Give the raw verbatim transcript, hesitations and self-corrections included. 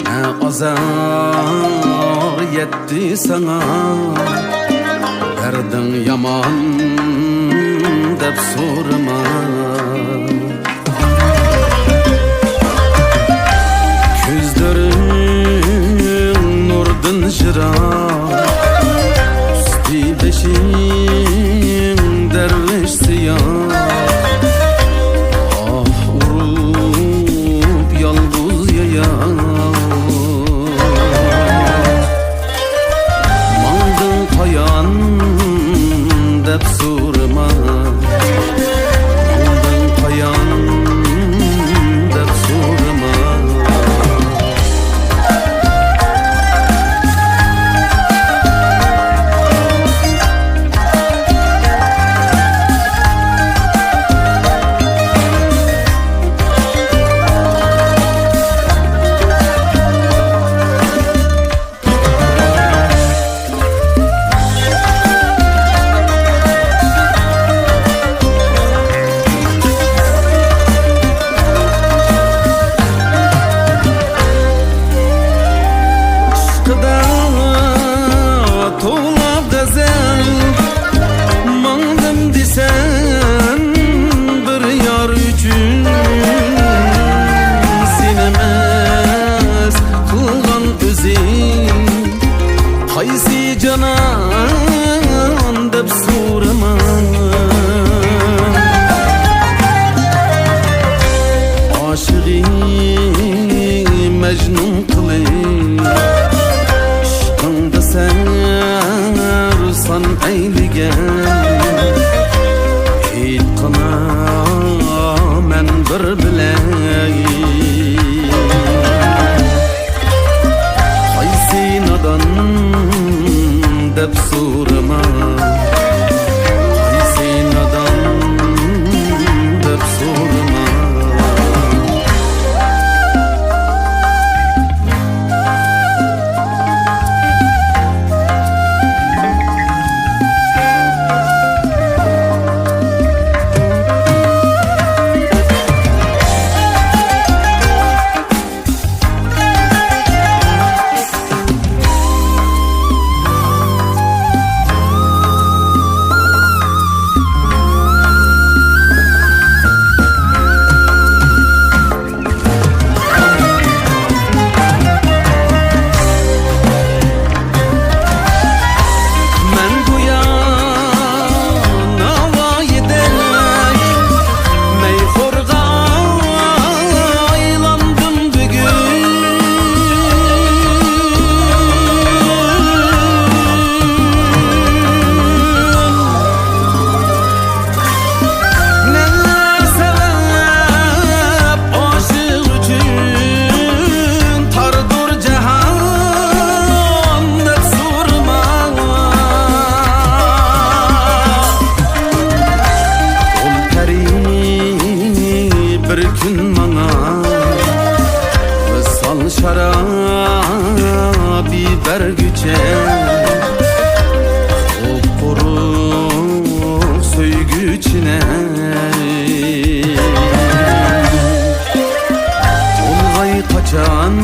نە ئازار يەتتى ساڭا، دەردىڭ يامان دەپ سورىما. كۆزلىرىڭ نۇردىن يىراق، ئۈستى بېشىڭ دەرۋىش سىياھ. ئاھ ئۇرۇپ يالغۇز ياياڭ، ماڭدىڭ قايان دەپ سورىما. ماڭدىڭ قايان دەپ سورىما. ئىشقىدا توۋلاپ غەزەل ماڭدىم دېسەم، بىر يار ئۈچۈن سېنى مەست قىلغان ئۆزى. قايسى جانان دەپ سورىما. ئاشىقى مەجنۇن قىلىپ، ئىشقىڭدا سەرسان ئەيلىگەن. ئېيتقىنا مەن بىر بىلەي، قايسى نادان دەپ سورىما. قايسى نادان دەپ سورىما. مەن گويا ناۋايىدەك مەيخورغا ئايلاندىم بۈگۈن. نەلەر سەۋەب ئاشىق ئۈچۈن تاردۇر جاھان دەپ سورىما. ئۇل پەرى بىر كۈن ماڭا ۋىسال شارابى بەرگۈچە، قۇپقۇرۇق سۆيگۈچىنە تولغاي قاچان